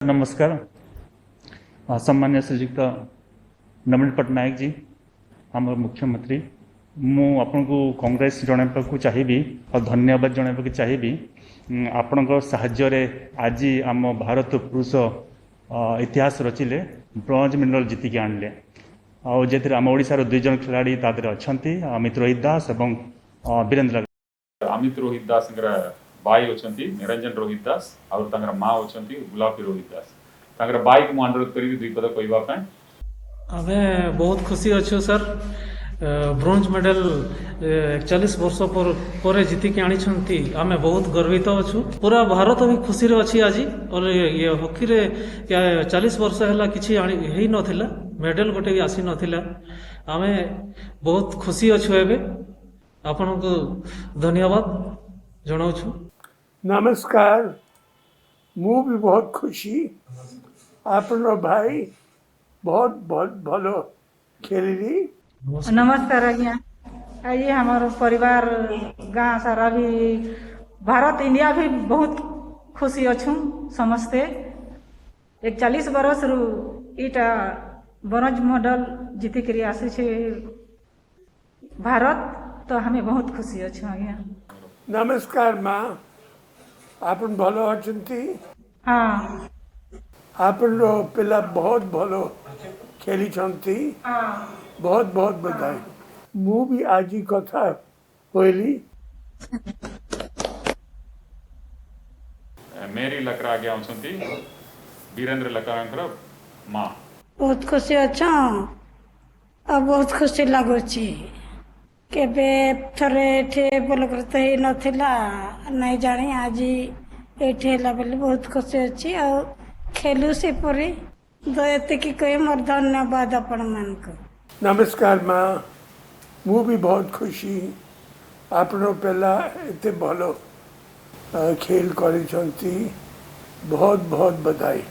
ନମସ୍କାର। ସମ୍ମାନୀୟ ଶ୍ରୀଯୁକ୍ତ ନବୀନ ପଟ୍ଟନାୟକ ଜୀ, ଆମର ମୁଖ୍ୟମନ୍ତ୍ରୀ, ମୁଁ ଆପଣଙ୍କୁ କଂଗ୍ରେସ ଜଣାଇବାକୁ ଚାହିଁବି ଆଉ ଧନ୍ୟବାଦ ଜଣାଇବାକୁ ଚାହିଁବି। ଆପଣଙ୍କ ସାହାଯ୍ୟରେ ଆଜି ଆମ ଭାରତ ପୁରୁଷ ଇତିହାସ ରଚିଲେ, ବ୍ରୋଞ୍ଜ ମେଡାଲ ଜିତିକି ଆଣିଲେ, ଆଉ ଯେଉଁଥିରେ ଆମ ଓଡ଼ିଶାର 2 ଜଣ ଖେଳାଳି ତା ଦେହରେ ଅଛନ୍ତି, ଅମିତ ରୋହିତ ଦାସ ଏବଂ ବୀରେନ୍ଦ୍ର। ଅମିତ ରୋହିତ ଦାସଙ୍କର ଭାଇ ଅଛନ୍ତି ନିରଞ୍ଜନ ରୋହିତ ଦାସ ଆଉ ତାଙ୍କର ମା ଅଛନ୍ତି ଗୁଲାପୀ ରୋହିତ ଦାସ। ତାଙ୍କର ଭାଇକୁ ମୁଁ ଅନୁରୋଧ କରିବି ଦୁଇ ପଦ କହିବା ପାଇଁ। ଆମେ ବହୁତ ଖୁସି ଅଛୁ ସାର୍। ବ୍ରୋଞ୍ଜ ମେଡାଲ 41 ବର୍ଷ ପରେ ଜିତିକି ଆଣିଛନ୍ତି। ଆମେ ବହୁତ ଗର୍ବିତ ଅଛୁ। ପୁରା ଭାରତ ବି ଖୁସିରେ ଅଛି ଆଜି। ଇଏ ହକିରେ 40 ବର୍ଷ ହେଲା କିଛି ଆଣି ହେଇନଥିଲା, ମେଡାଲ ଗୋଟେ ବି ଆସିନଥିଲା। ଆମେ ବହୁତ ଖୁସି ଅଛୁ ଏବେ। ଆପଣଙ୍କୁ ଧନ୍ୟବାଦ ଜଣାଉଛୁ। ନମସ୍କାର। ମୁଁ ବି ବହୁତ ଖୁସି। ଆପଣଙ୍କ ଭାଇ ବହୁତ ବହୁତ ଭଲ ଖେଳିଲି। ନମସ୍କାର ଆଜ୍ଞା। ଆଜି ଆମର ପରିବାର, ଗାଁ ସାରା ବି, ଭାରତ, ଇଣ୍ଡିଆ ବି ବହୁତ ଖୁସି ଅଛୁ ସମସ୍ତେ। 41 ବରଷରୁ ଇଟା ବ୍ରୋଞ୍ଜ ମେଡାଲ ଜିତିକରି ଆସିଛେ ଭାରତ, ତ ଆମେ ବହୁତ ଖୁସି ଅଛୁ ଆଜ୍ଞା। ନମସ୍କାର ମା, ଆପଣ ଭଲ ଅଛନ୍ତି? ହଁ। ଆପଣଙ୍କ ପିଲା ବହୁତ ଭଲ ଖେଳିଛନ୍ତି। ବହୁତ ବହୁତ बधाई। ମୁଁ ବି ଆଜି କଥା କହିଲି। ମେରି ଲକରା ଆଜ୍ଞା ଅଛନ୍ତି ବୀରେନ୍ଦ୍ର ଲକରାଙ୍କର ମା। ବହୁତ ଖୁସି ଅଛ ଆଉ ବହୁତ ଖୁସି ଲାଗୁଛି। କେବେ ଥରେ ଏଠି ଉପଲବ୍ଧ ହେଇନଥିଲା, ନାଇଁ ଜାଣି। ଆଜି ଏଇଠି ହେଲା ବୋଲି ବହୁତ ଖୁସି ଅଛି ଆଉ ଖେଲୁ ସେପରି ତ। ଏତିକି କହି ମୋର ଧନ୍ୟବାଦ ଆପଣମାନଙ୍କୁ। ନମସ୍କାର ମା, ମୁଁ ବି ବହୁତ ଖୁସି। ଆପଣଙ୍କ ପିଲା ଏତେ ଭଲ ଖେଳ କରିଛନ୍ତି। ବହୁତ ବହୁତ बधाई।